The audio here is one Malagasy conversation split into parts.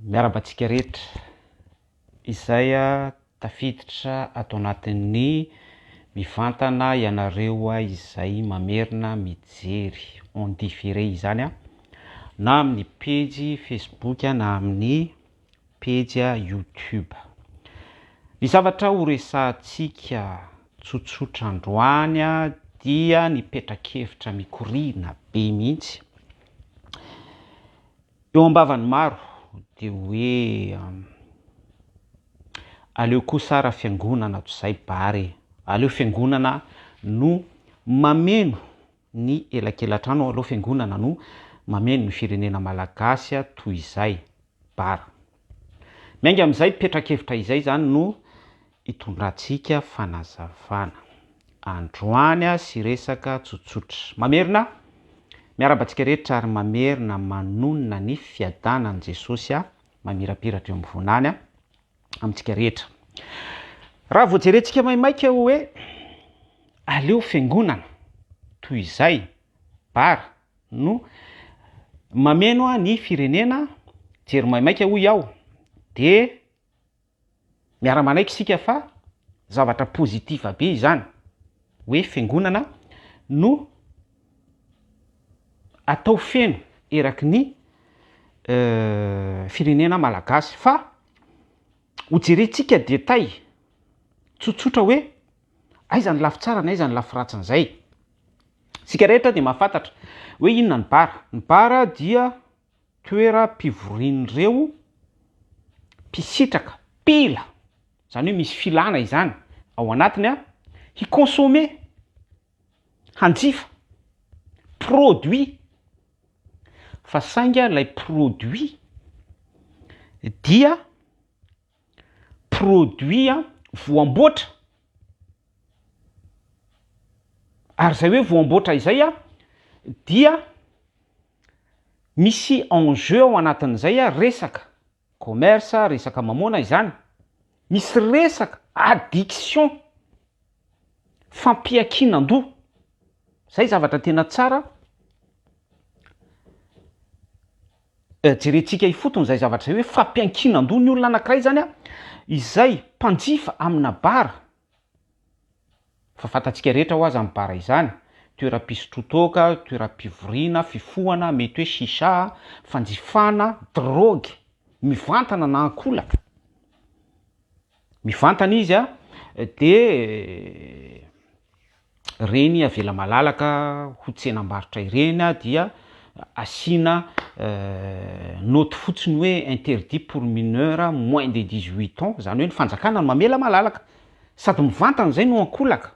Miarahaba antsika rehetra izay tafiditra ato anatin'ny mivantana ianareo izay mamerina mijery en différé izany na amin'ny pejy Facebook na amin'ny pejy YouTube. Ny zavatra ho resahantsika tsotsotra androany dia ny petra-kevitra mikoriana be mihitsy eo am-bavan'ny maro dia hoe aleo kosa ara fiangonana toy izay bar e, aleo fiangonana no mameno ny elakelan-trano, aleo fiangonana no mameno ny firenena malagasy toy izay bar. Miainga amin'izay petra-kevitra izay izany no hitondrantsika fanazavana androany sy resaka tsotsotra. Mamerina, miarahaba antsika rehetra ary mamerina manonona ny fiadanan'i Jesosy mamirapiratra eo amin'ny vonany amintsika rehetra. Raha vao jerentsika maimaika hoe aleo fiangonana toy izay bar no mameno ny firenena, jery maimaika hoy aho, dia Miara-manaiky isika fa zavatra positif be izany hoe fiangonana no atao feno eraky ny firenena malagasy fa ho jerentsika détail tsotsotra hoe aiza ny lafy tsarany aiza ny lafy ratsin'izay. Isika rehetra dia mahafantatra hoe inona ny bar. Ny bar dia toeram-pivorian'ireo mpisitraka, mpila, izany hoe misy filana izany ao anatiny an, hi-consommer, hanjifa produit, fa saingy ilay produit dia produit voamboatra, ary izay hoe voamboatra izay an dia misy enjeu ao anatin'izay an, resaka commerce, resaka mamôna izany, misy resaka addiction, fampiankinan-doha, zay zavatra tena tsara Jerentsika ifotony izay zavatra izay hoe fampiankinan-doha ny olona anankiray izany an, izay mpanjifa amina bar, fa fantatsika rehetra hoa izany bar izany, toeram-pisotroan-toaka, toeram-pivoriana, fifohana, mety hoe shisha, fanjifana drogue mivantana na ankolaka, mivantana izy an, dia Ireny avela malalaka ho tsenam-barotra ireny dia asiana note fotsiny hoe interdit pour mineur moins de 18 ans, izany hoe ny fanjakana no mamela malalaka, sady mivantana izay no ankolaka.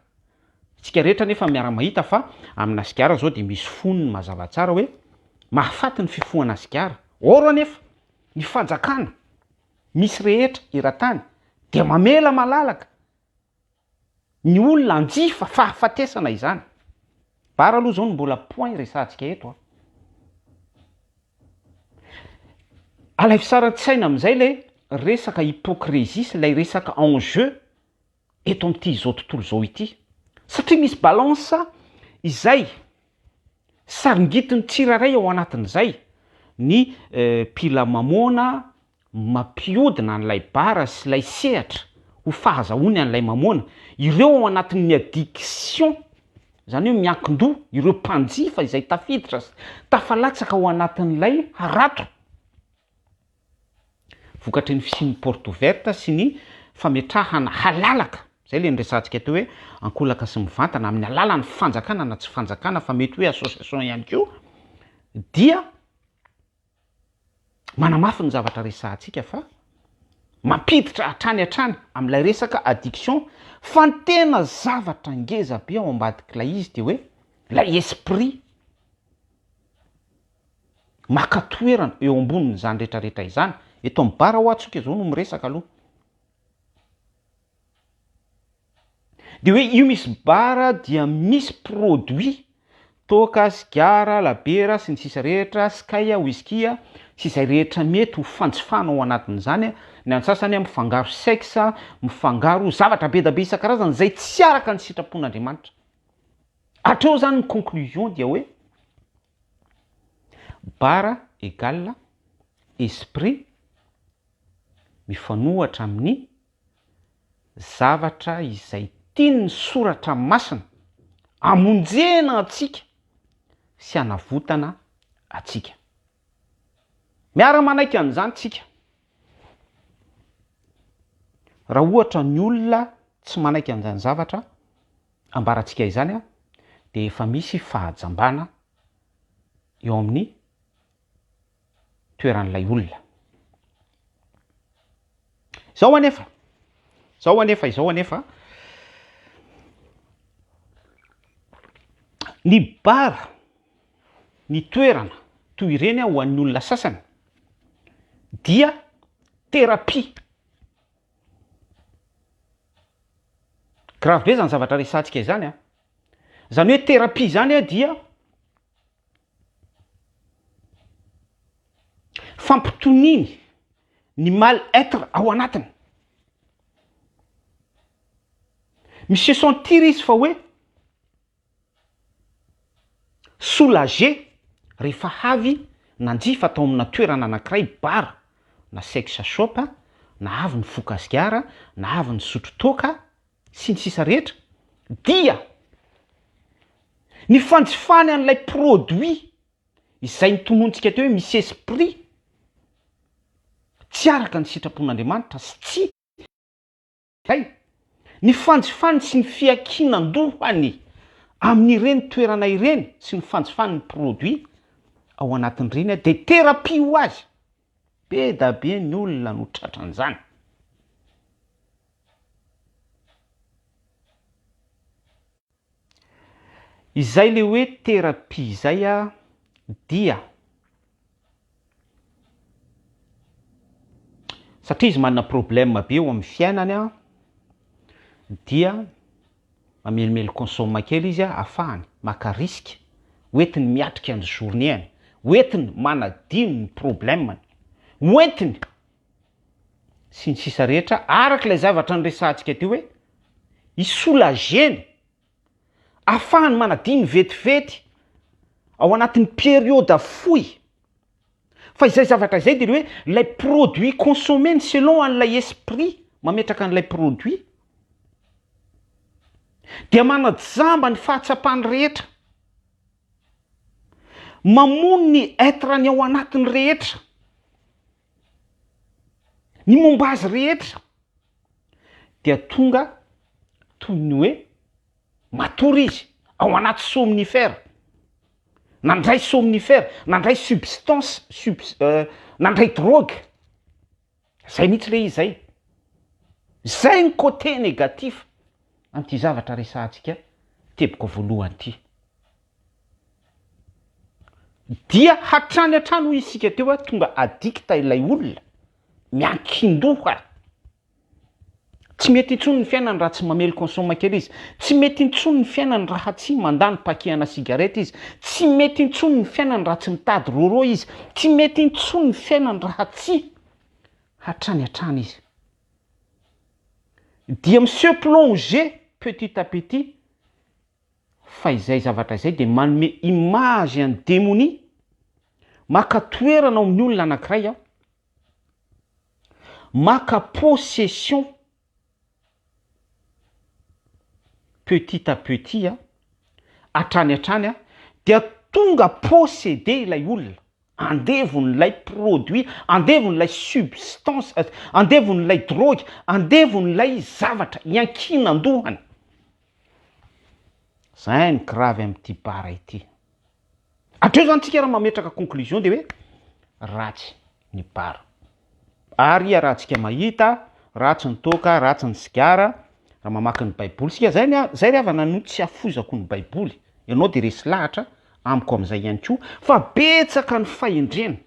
Isika rehetra anefa miara-mahita fa amina sigara izao dia misy fonony mazava tsara hoe mahafaty ny fifohana sigara, or anefa ny fanjakana misy rehetra eran-tany dia mamela malalaka Ny olona hanjifa fahafatesana izany. Bar aloha izao no mbola point resahantsika eto a. Alaivo sary an-tsaina amin'izay ilay resaka hypocrisie sy ilay resaka enjeu eto amin'ity izao tontolo izao ity. Satria misy balance izay saringitin'ny tsirairay ao anatin'izay, ny mpila mamoana mampihodina an'ilay bar sy ilay sehatra ho fahazahoany an'ilay mamoana, ireo ao anatin'ny addiction, izany hoe miankin-doha, ireo mpanjifa izay tafiditra sy tafalatsaka ao anatin'ilay harato, vokatry ny fisian'ny porte ouverte sy ny fametrahana halalaka, izay ilay niresahantsika teo hoe ankolaka sy mivantana amin'ny alalan'ny fanjakana na tsy fanjakana fa mety hoe association ihany koa, dia. Manamafy ny zavatra resahantsika fa mampiditra hatrany hatrany amin'ilay resaka addiction fa ny tena zavatra ngeza be ao ambadik'ilay izy dia hoe ilay esprit maka toerana eo ambonin'izany rehetrarehetra izany. Eto amin'ny bar hoa tsika izao no miresaka aloha. Dia hoe io misy bar dia misy produit, toaka, sigara, labiera sy ny sisa rehetra, skay, whisky sy izay rehetra mety ho fanjifana ao anatin'izany, ny antsasany mifangaro sexe, mifangaro zavatra be da be isan-karazany izay tsy araka ny sitrapon'Andriamanitra. Hatreo izany ny conclusion dia hoe. Bar égale esprit mifanohatra amin'ny zavatra izay tian'ny soratra masina hamonjena antsika sy hanavotana antsika. Miara-manaiky an'izany tsika. Raha ohatra ny olona tsy manaiky an'izany zavatra ambarantsika izany dia efa misy fahajambana eo amin'ny toeran'ilay olona. Izao anefa, izao anefa, izao anefa, ny bar, ny toerana toy ireny ho an'ny olona sasany dia thérapie. Grave be zany zavatra resahantsika izany an. Izany hoe thérapie izany dia Fampitoniany ny mal être ao anatiny. Mi-se sentir izy fa hoe soulagé rehefa avy nanjifa tao amina toerana anankiray, bar na sex shop, na avy nifoka sigara, na avy nisotro toaka, sy ny sisa rehetra, dia ny fanjifany an'ilay produit izay notononintsika teo hoe misy esprit tsy araka ny sitrapon'Andriamanitra sy tsy izay, ny fanjifany sy ny fiankinan-dohany amin'ireny toerana ireny sy ny fanjifany ny produit ao anatin'ireny dia thérapie ho azy. Be da be ny olona no tratran'izany. Izay le hoe thérapie izay dia satria izy manana problème be eo amin'ny fiainany dia mamelimely consomme kely izy ahafahany maka risque hoentiny miatrika ny journée-ny, hoentiny manadino ny problème-ny, hoentiny sy ny sisa rehetra araka ilay zavatra niresahantsika teo hoe hi-soulager-ny, ahafahany manadino vetivety ao anatin'ny période fohy. Fa izay zavatra izay dia ny hoe ilay produit consommé-ny selon an'ilay esprit mametraka an'ilay produit dia manajamba ny fahatsapany rehetra, mamono ny être-ny ao anatiny rehetra, ny momba azy rehetra dia tonga toy ny hoe matory izy ao anaty somnifère. Nandray somnifère, nandray substance, subs, nandray drogue. Zay mihitsy le izy zay. Zay ny côté négatif an'ity zavatra resahantsika teboka voalohany ity. Dia hatrany hatrany hoy isika teo a, tonga addict ilay olona, miankin-doha. Tsy mety intsony ny fiainany raha tsy mamely consomme kely izy. Tsy mety intsony ny fiainany raha tsy mandany paquet ana cigarette izy. Tsy mety intsony ny fiainany raha tsy mitady roro izy. Tsy mety intsony ny fiainany raha tsy hatrany hatrany izy. Dia mi-se plonger petit à petit fa izay zavatra izay dia manome image an'ny demonia maka toerana ao amin'ny olona anankiray aho. Maka possession petit à petit a, hatrany hatrany a, dia tonga possédé ilay olona, andevon'ilay produit, andevon'ilay substance, andevon'ilay drogue, andevon'ilay zavatra iankinan-dohany. Zay ny grave amin'ity bara ity. Hatreo zany tsika raha mametraka conclusion de hoe ratsy ny bar. Ary iarahantsika mahita, ratsy ny toaka, ratsy ny sigara, raha mamaky ny baiboly isika, zay ny zay ry havana no tsy afoizako ny baiboly, ianao de resy lahatra amiko amizay ihany koa fa betsaka ny fahendrena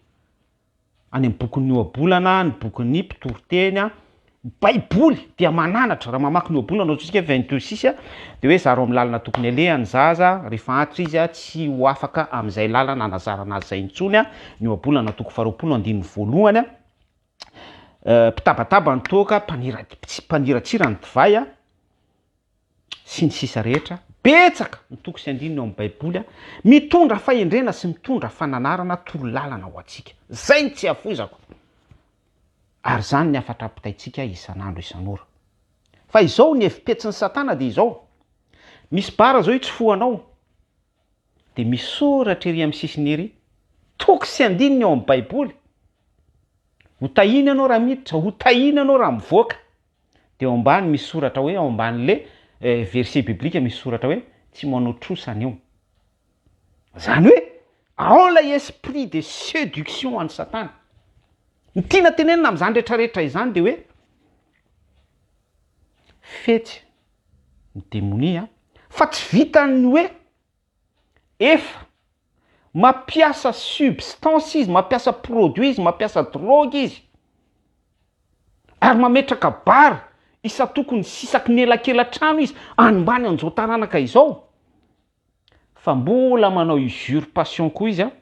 any amin'ny bokin'ny ohabolana, ny bokin'ny mpitoriteny, ny baiboly dia mananatra, raha mamaky ny ohabolana ataontsika hoe 22 six dia hoe zaro amin'ny lalana tokony aleha ny zaza, rehefa antitra izy tsy ho afaka amin'izay lalana anazarana azy izay intsony, ny ohabolana toko faharoapolo andininy voalohany, mpitabataba ny toaka, mpaniratsira ny divay, sy ny sisa rehetra. Betsaka ny toko sy andininy ao amin'ny Baiboly mitondra fahendrena sy mitondra fananarana torolalana ho antsika. Izay no tsy afoizako. Ary izany ny hafatra ampitaintsika isan'andro isan'ora. Fa izao ny hevi-petsin'i Satana dia izao, misy bara izao itsofohanao, dia misy soratra ery amin'ny sisiny ery, toko sy andininy ao amin'ny Baiboly. Ho tahiana ianao raha miditra, ho tahiana ianao raha mivoaka. Dia ao ambany misy soratra hoe, ao ambanin'le verset biblique misy soratra hoe, tsy manao trosa an'io. Izany hoe, ao ilay esprit de séduction an'i Satana. Ny tiana tenenina amin'izany rehetrarehetra izany dia hoe, fetsy ny demonia, fa tsy vitan'ny hoe efa mampiasa substance izy, mampiasa produit izy, mampiasa drogue izy, ary mametraka bar isan-tokony sy isaky ny elakela-trano izy any mbany an'izao taranaka izao, fa mbola manao usurpation koa izy an,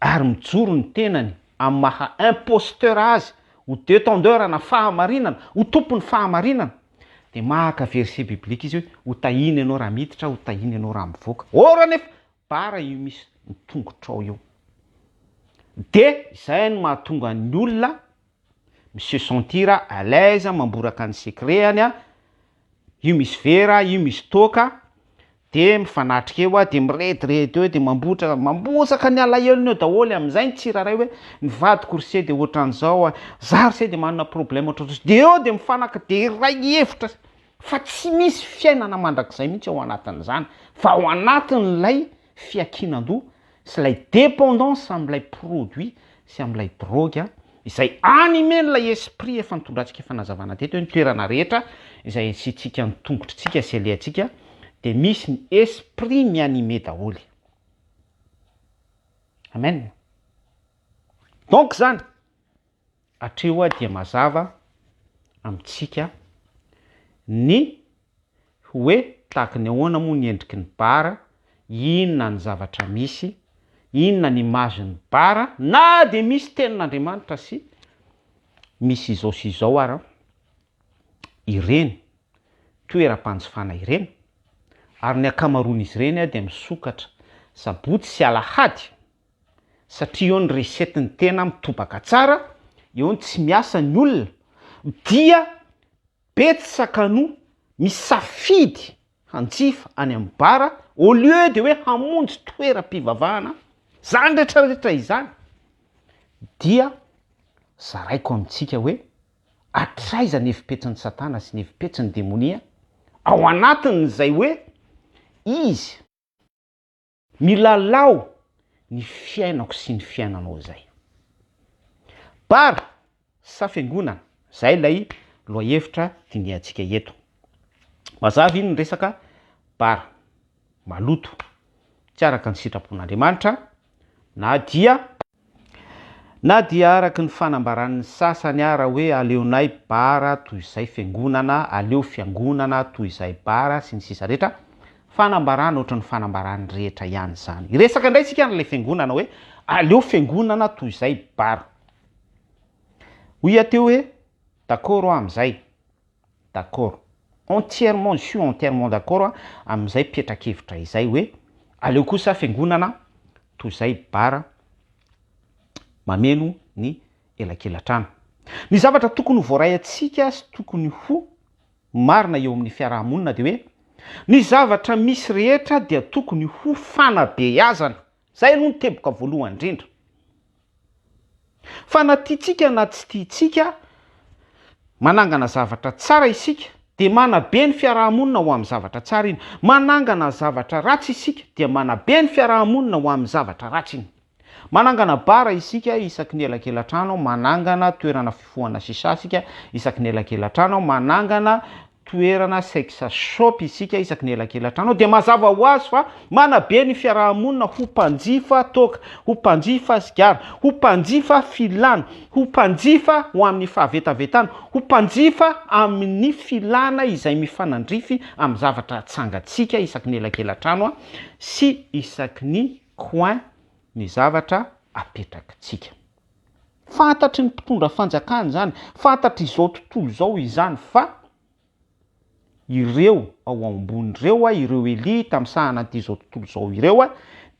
ary mijoro ny tenany amin'ny maha imposteur azy ho detendeur na fahamarinana, ho tompon'ny fahamarinana, dia maka verset biblique izy hoe ho tahiana ianao raha miditra, ho tahiana ianao raha mivoaka. Or anefa bara io misy ny tongotrao io. Dia izay no mahatonga ny olona mi-se sentir à l'aise mamboraka ny secret-any, io misy vera, io misy toaka, de mifanatrika eo de mirediredy eo de mambotra, mambosaka ny alahelony eo daholo amin'izay ny tsirairay hoe ny vadiko ry se de ohatran'izao a, za ry se de manana problème ohatran'izao, de eo de mifanaka de iray hevitra fa tsy misy fiainana mandrakizay mihitsy ao anatin'izany fa ao anatin'ilay fiankinan-doha sy ilay dépendance amin'ilay produit sy amin'ilay drogue izay animer-n'ilay esprit efa nitondrantsika fanazavana teto hoe ny toerana rehetra izay asiantsika ny tongotritsika sy alehantsika dia misy ny esprit mi-animer daholo. Amen. Donc zany, hatreo dia mazava amintsika ny hoe tahaka ny ahoana moa ny endriky ny bar, inona ny zavatra misy, inona ny image ny bar, na dia misy tenin'Andriamanitra sy misy izao sy izao ara ireny toeram-panjifana ireny, ary ny ankamaroan'izy ireny dia misokatra sabotsy sy alahady, satria eo ny recette ny tena mitobaka tsara, eo ny tsy miasa ny olona, dia Betsaka no misafidy hanjifa any amin'ny bar au lieu de hoe hamonjy toeram-pivavahana, zany rehetra rehetra izany dia zaraiko amintsika hoe hatraiza ny hevi-petsin'i satana sy ny hevi-petsin'ny demonia ao anatin'izay hoe izy Milalao ny fiainako sy ny fiainanao izay. Bar sa fiangonana? Izay ilay lohahevitra dinihantsika eto. Mazava iny ny resaka bar maloto, tsy araka ny sitrapon'Andriamanitra na dia Na dia araka ny fanambaran'ny sasany ara hoe aleonay bara toy izay fiangonana, aleo fiangonana toy izay bara, sy ny sisa rehetra, fanambarana ohatran'ny fanambaran'ny rehetra ihany izany. Hiresaka indray isika an'ilay fiangonana hoe aleo fiangonana toy izay bara. Hoy aho teo hoe d'accord aho amin'izay. D'accord. Entièrement, je suis entièrement d'accord amin'izay petrakevitra izay hoe aleo kosa fiangonana toy izay bar mameno ny elakelatrano. Ny zavatra tokony ho voaray antsika sy tokony ho marina eo amin'ny fiarahamonina dia hoe ny zavatra misy rehetra dia tokony ho fanabeazana. Izay aloha ny teboka voalohany indrindra. Fa na tiantsika na tsy tiantsika, manangana zavatra tsara isika, dia manabe ny fiaraha-monina ho amin'ny zavatra tsara iny. Manangana zavatra ratsy isika, dia manabe ny fiaraha-monina ho amin'ny zavatra ratsy iny. Manangana bar isika isaky ny elakelatrano, manangana toerana fifohana shisha isika isaky ny elakelatrano, manangana toerana sex shop isika isaky ny elakelatrano dia mazava ho azy fa manabe ny fiaraha-monina ho mpanjifa toaka, ho mpanjifa sigara, ho mpanjifa filana, ho mpanjifa ho amin'ny fahavetavetana, ho mpanjifa amin'ny filana izay mifanandrify amin'ny zavatra atsangantsika isaky ny elakelatrano sy isaky ny coin ny zavatra apetrakitsika. Fantatry ny mpitondra fanjakana izany, fantatr'izao tontolo izao izany fa. ireo ao ambony ireo, ireo elite misahana an'ity izao tontolo izao ireo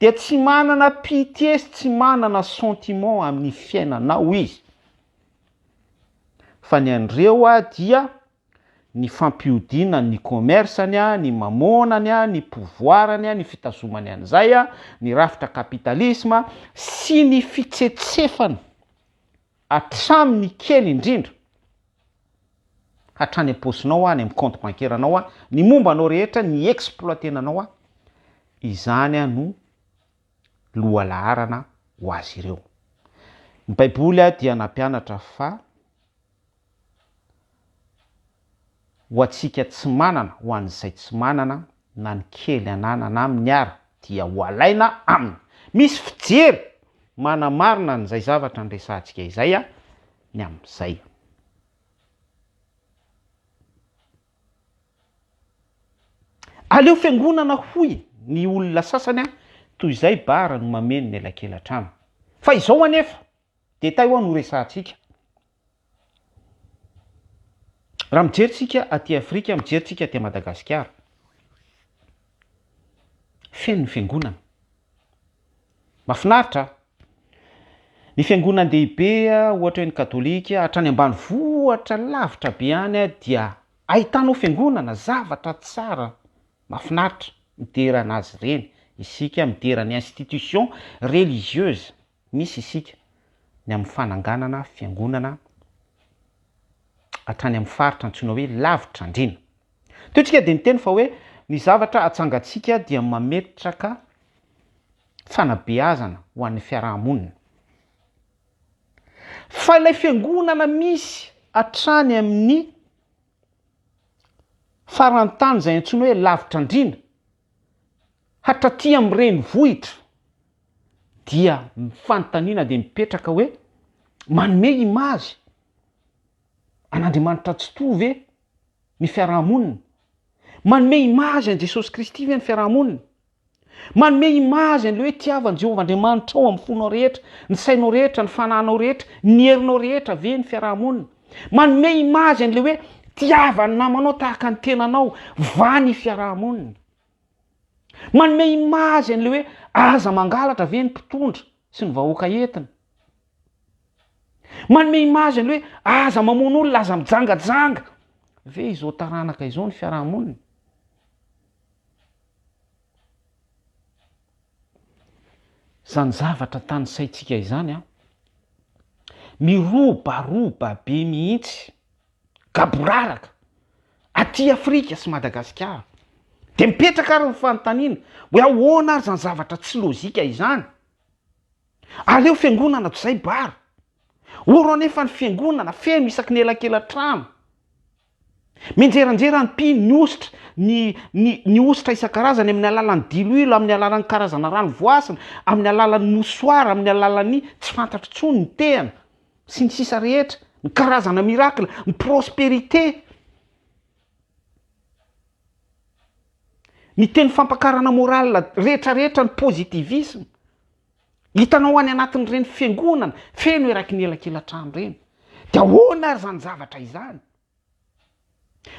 dia tsy manana pitié sy tsy manana sentiment amin'ny fiainanao izy. Fa ny an'ireo dia ny fampihodinany ny commerce-ny, ny mamonany, ny pouvoir-ny, ny fitazomany an'izay, ny rafitra capitalisme sy ny fitsetsefana hatramin'ny kely indrindra hatrany am-paosinao, any amin'ny compte bancaire-nao, ny momba anao rehetra, ny exploiter-na anao, izany no lohalaharana ho azy ireo. Ny Baiboly dia nampianatra fa ho antsika tsy manana, ho an'izay tsy manana na ny kely ananana aminy ara dia ho alaina aminy. Misy fijery manamarina an'izay zavatra niresahantsika izay ny amin'izay. Aleo fiangonana hoy ny olona sasany toy izay bar no mameno ny elakelatrano. Fa izao anefa, détail hoa no resahantsika. Raha mijery tsika aty Afrika, mijery tsika aty Madagasikara, feno ny fiangonana. Mahafinaritra. Ny fiangonan-dehibe, ohatra hoe ny katolika, hatrany ambanivohitra lavitra be any dia ahitanao fiangonana, zavatra tsara, mahafinaritra, midera an'azy ireny isika, midera ny institution religieuse misy isika, ny amin'ny fananganana fiangonana hatrany amin'ny faritra antsoina hoe lavitra andriana. Teo tsika dia niteny fa hoe ny zavatra atsangantsika dia mametraka fanabeazana ho an'ny fiaraha-monina. Fa ilay fiangonana misy hatrany amin'ny faran'ny tany izay antsoina hoe lavitra andriana, hatraty amin'ny renivohitra dia ny fanontaniana dia mipetraka hoe manome image an'Andriamanitra Tsitoha ve ny fiarahamonina? Manome image an'i Jesosy Kristy ve ny fiarahamonina? Manome image an'ilay hoe tiava an'i Jehovah Andriamanitrao amin'ny fonao rehetra, ny sainao rehetra, ny fanahinao rehetra, ny herinao rehetra ve ny fiarahamonina? Manome image an'ilay hoe tiava ny namanao tahaka ny tenanao va ny fiarahamonina? Manome image an'ilay hoe aza mangalatra ve ny mpitondra sy ny vahoaka entina? Manome image an'ilay hoe aza mamono olona, aza mijangajanga ve izao taranaka izao ny fiarahamonina? Izany zavatra tanisaintsika izany an, mirobaroba be mihitsy. gaboraraka aty Afrika sy Madagasikara. Dia mipetraka ary ny fanontaniana hoe ahoana ary izany zavatra tsy lojika izany? Aleo fiangonana toy izay bar. Oro anefa ny fiangonana feno isaky ny elakela-trano. Mianjeranjera ny mpino, ny ositra, ny, ny, ny ositra isan-karazany amin'ny alalan'ny diloilo, amin'ny alalan'ny karazana rano voasina, amin'ny alalan'ny mouchoir, amin'ny alalan'ny tsy fantatro intsony ny tehana. sy ny sisa rehetra, ny karazana miracle, ny prospérité, ny teny fampakarana morale rehetra rehetra, ny positivisme, hitanao any anatin'ireny fiangonana feno eraky ny elakelatrano ireny, dia ahoana ary izany zavatra izany?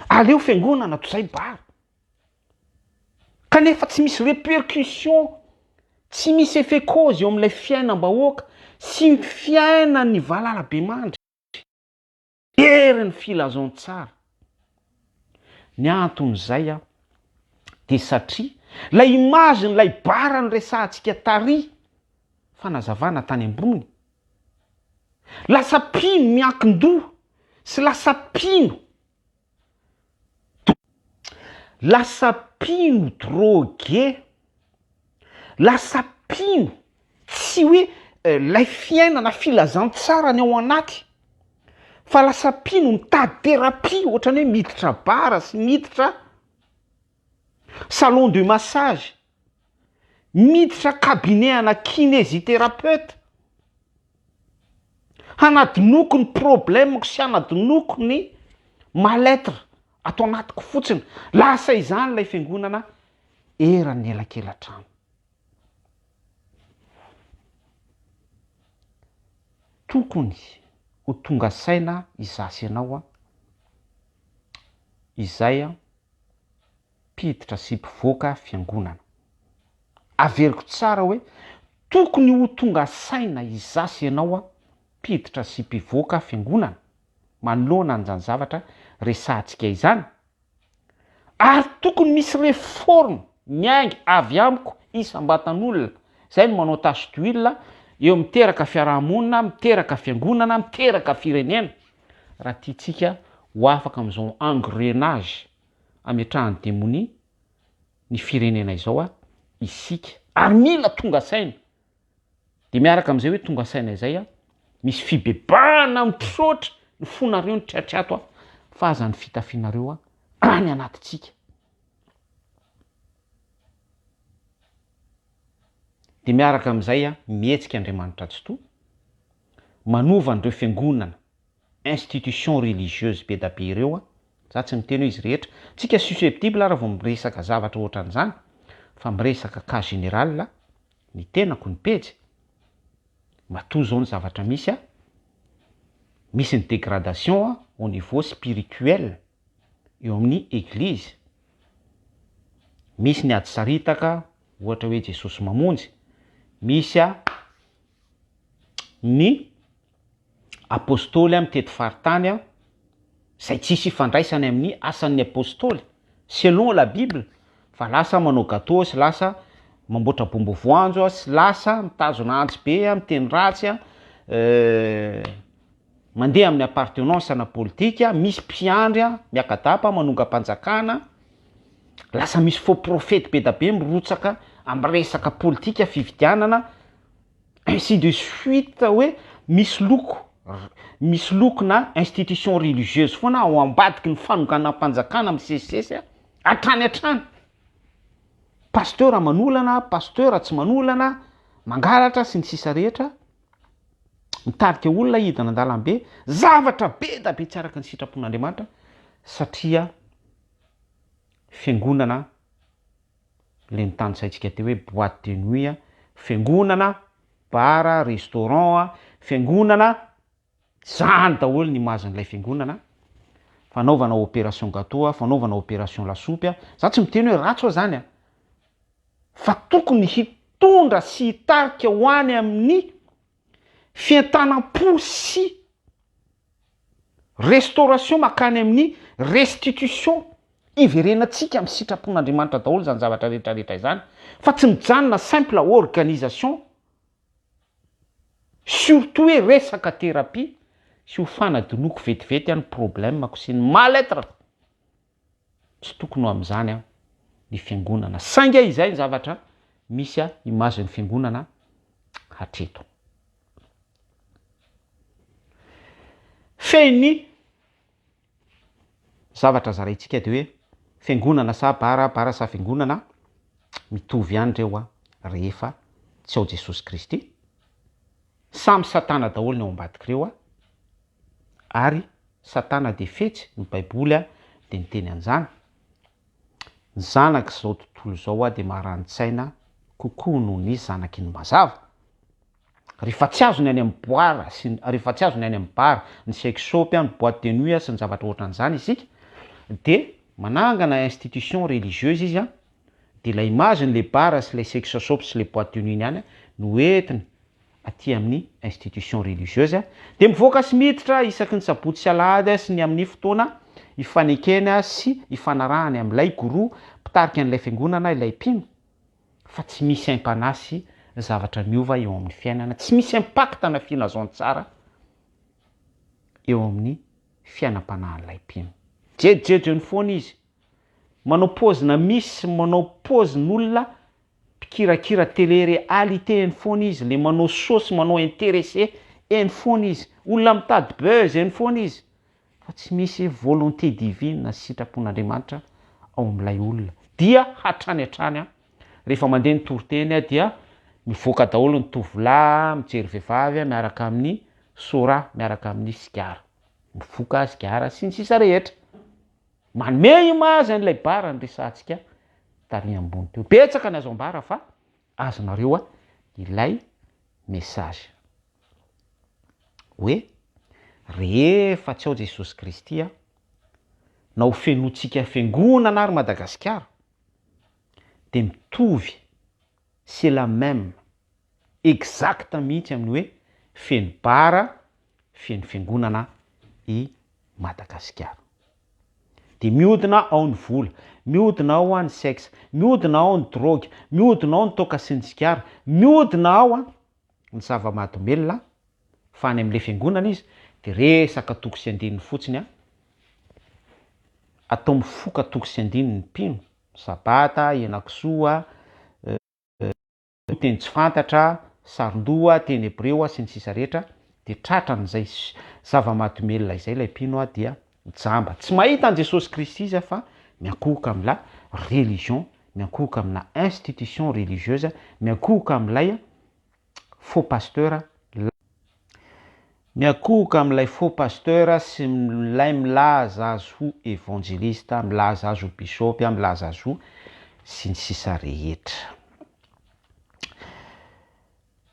Aleo fiangonana toy izay bar. Kanefa tsy misy répercussion, tsy misy effet cause eo amin'ilay fiainam-bahoaka sy ny fiainan'ny valalabemandry. Herin'ny filazantsara. Ny anton'izay dia satria ilay image-n'ilay bar noresahantsika tary, fanazavana tany ambony, Lasa mpino miankin-doha sy lasa mpino lasa mpino drogué, lasa mpino tsy hoe lay fiainana filazantsara ny ao anaty fa lasa mpino mitady thérapie ohatran'ny hoe miditra bar sy miditra salon de massage. Miditra cabinet ana kinésithérapeute hanadinoako ny problème-ko sy hanadinoako ny mal-être ato anatiko fotsiny. Lasa izany ilay fiangonana eran'ny elakelatrano. Tokony ho tonga saina izaho sy ianao izay. mpiditra sy mpivoaka fiangonana. Averiko tsara hoe tokony ho tonga saina izaho sy ianao mpiditra sy mpivoaka fiangonana manoloana an'izany zavatra resahantsika izany. Ary tokony misy réforme miainga avy amiko isam-batan'olona, zay no manao tache d'huile eo miteraka fiaraha-monina, miteraka fiangonana, miteraka firenena, raha tiantsika ho afaka amin'izao engrenage ametrahan'ny demonia ny firenena izao isika, ary mila tonga saina. Dia miaraka amin'izay hoe tonga saina izay a, misy fibebahana mitroatra ny fonareo ny triatriato a, fa aza ny fitafianareo a any anatintsika. Dia miaraka amin'izay a, mihetsika Andriamanitra Tsitoha, manova an'ireo fiangonana, institution religieuse be da be ireo a, za tsy miteny hoe izy rehetra, tsika susceptible raha vao miresaka zavatra ohatran'izany, fa miresaka cas général ny tenako ny pejy, matoa zao ny zavatra misy a, misy ny dégradation au niveau spirituel eo amin'ny eglizy, misy ny ady saritaka ohatra hoe Jesosy mamonjy, misy a ny Apostoly mitety faritany izay tsisy ifandraisany amin'ny asan'ny Apostoly, selon la bible, fa lasa manao gateau sy lasa mamboatra bombo voanjo sy lasa mitazona antsy be, miteny ratsy, mandeha amin'ny appartenance ana politika, misy mpiandry miaka-dapa manongam-panjakana, lasa misy faux prophète be da be mirotsaka amin'ny resaka politika, fifidianana, ainsi de suite hoe misy loko, misy loko na institution religieuse foana ao ambadiky ny fanonganam-panjakana misesisesy hatrany hatrany, pasteur manolana, pasteur tsy manolana, mangalatra sy ny sisa rehetra, mitarika olona hidina an-dalambe, zavatra be da be tsy araka ny sitrapon'Andriamanitra satria fiangonana le notanisaintsika teo hoe boite de nuit a, fiangonana, bar, restaurant a, fiangonana, zany daholo ny image-n'ilay fiangonana, fanaovana opération gâteau a, fanaovana opération lasopy a, za tsy miteny hoe ratsy hoa zany a, fa tokony hitondra sy hitarika ho any amin'ny fientanam-po sy restauration mankany amin'ny restitution, hiverenantsika amin'ny sitrapon'Andriamanitra daholo izany zavatra rehetra rehetra izany fa tsy mijanona simple organisation surtout hoe resaka thérapie sy ho fanadinoako vetivety aho ny problème-ko sy ny mal-être-ko. Tsy tokony ho amin'izany an ny fiangonana. Saingy izay ny zavatra misy image ny fiangonana hatreto. Fehiny zavatra zaraintsika dia hoe fiangonana sa bara, bara sa fiangonana, mitovy ihany ireo an rehefa tsy ao Jesosy Kristy. Samy satana daholo ny ao ambadik'ireo an. Ary satana dia fetsy, ny baiboly dia niteny an'izany. Ny zanak'izao tontolo izao dia marani-tsaina kokoa noho ny zanaky ny mazava. Rehefa tsy azony any amin'ny boire sy ny, rehefa tsy azony any amin'ny bar, ny sex shop, ny boite de nuit sy ny zavatra ohatran'izany isika dia manangana institution religieuse izy dia ilay image-n'ilay bar sy ilay sex shop sy ilay boite de nuit iny ihany no entiny aty amin'ny institution religieuse dia mivoaka sy miditra isaky ny sabotsy sy alahady sy ny amin'ny fotoana ifanekeny sy ifanarahany amin'ilay gourou mpitarika an'ilay fiangonana ilay mpino fa tsy misy aim-panahy sy zavatra miova eo amin'ny fiainana, tsy misy impact na filazantsara eo amin'ny fiainam-panahin'ilay mpino. Jejojejo eny foana izy, manao paozina misy, manao paozin'olona Mpikirakira télé réalité eny foana izy, le manao show sy manao intéressé eny foana izy, olona mitady buzz eny foana izy, fa tsy misy volonté divine sy sitrapon'Andriamanitra ao amin'ilay olona. Dia hatrany hatrany rehefa mandeha ny toriteny dia mivoaka daholo ny tovolahy mijery vehivavy miaraka amin'ny sora, miaraka amin'ny sigara, mifoka sigara sy ny sisa rehetra. Manome image an'ilay bar niresahantsika tary ambony teo. Betsaka ny azo ambara fa azonareo ilay message. Hoe rehefa tsy ao Jesosy Kristy na ho fenointsika fiangonana ary Madagasikara. dia mitovy, c'est la même, exact mihitsy amin'ny hoe feno bar, feno fiangonana i Madagasikara. Dia mihodina ao ny vola, mihodina ao ny sexe, mihodina ao ny drogue, mihodina ao ny toaka sy ny sigara, mihodina ao ny zava-mahadomelina, fa any amin'ilay fiangonana izy dia resaka toko sy andininy fotsiny, atao mifoka toko sy andininy ny mpino, sabata, henakisoa, teny tsy fantatra, saron-doha, teny hebreo sy ny sisa rehetra, dia tratran'izay zava-mahadomelina izay ilay mpino dia jamba. Tsy mahita an'i Jesosy Kristy izy fa miankohoka amin'ilay religion, miankohoka amina institution religieuse, miankohoka amin'ilay faux pasteur, Miankohoka amin'ilay faux pasteur sy ilay milaza azy ho evangeliste, milaza azy ho bishop, milaza azy ho sy ny sisa rehetra.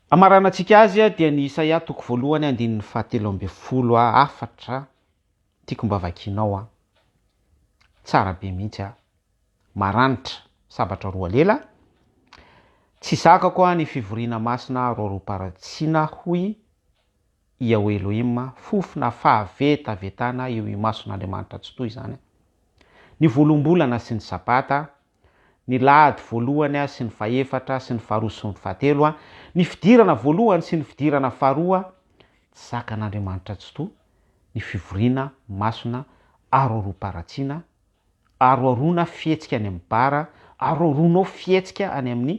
Amaranantsika azy dia ny Isaia toko voalohany andininy fahatelo ambin'ny folo hafatra tiako mba vakianao tsara be mihitsy maranitra sabatra roa lela, tsy zakako ny fivoriana masina roaroam-paratsiana hoy Yahweh Elohim, fofona fahavetavetana eo imason'Andriamanitra Tsitoha izany, ny voaloham-bolana sy ny Sabata, ny lahady voalohany sy ny fahefatra sy ny faharoa sy ny fahatelo, ny fidirana voalohany sy ny fidirana faharoa, tsy zakan'Andriamanitra Tsitoha ny fivoriana masina aroaroam-paratsiana, aroaroana fihetsika any amin'ny bar, aroaroanao fihetsika any amin'ny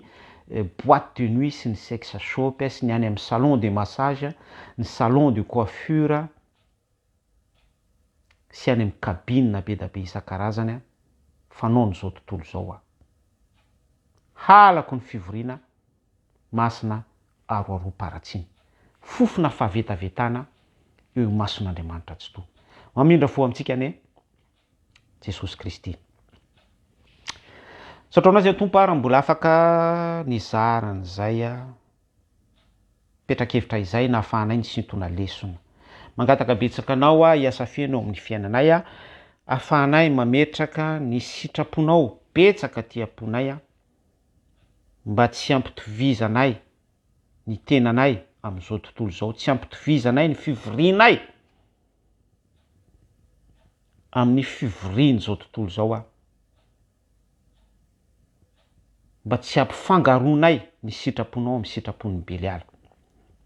boite de nuit sy ny sex shop sy ny any amin'ny salon de massage, ny salon de coiffure sy any amin'ny cabine be da be isan-karazany fanaon'izao tontolo izao aho. Halako ny fivoriana masina aroaroam-paratsiana. Fofona fahavetavetana eo imason'Andriamanitra Tsitoha. Mamindra fo amintsika anie. Jesosy Kristy. Misaotra anao izay Tompo ary mbola afaka nizara an'izay petra-kevitra izay nahafahanay nisintona lesona. Mangataka betsaka anao aho hiasa feno eo amin'ny fiainanay ahafahanay mametraka ny sitraponao betsaka aty am-ponay mba tsy hampitovizanay ny tenanay amin'izao tontolo izao, tsy hampitovizanay ny fivorianay amin'ny fivorian'izao tontolo izao aho, mba tsy hampifangaroanay ny sitraponao amin'ny sitrapon'ny Beliala.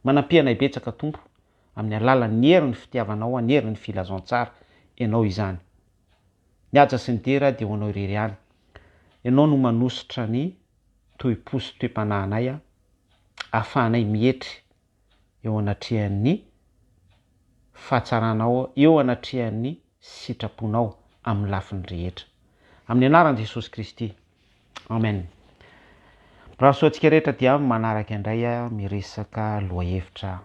Manampia anay betsaka Tompo, amin'ny alalan'ny herin'ny fitiavanao, ny herin'ny filazantsara, Ianao izany. Ny haja sy ny dera dia ho Anao irery ihany. Ianao no manosotra ny toe-po sy toe-panahinay, ahafahanay mietry eo anatrehan'ny fahatsaranao, eo anatrehan'ny sitraponao amin'ny lafiny rehetra. Amin'ny anaran'i Jesosy Kristy. Amen. Mirary soa antsika rehetra dia manaraka indray miresaka lohahevitra.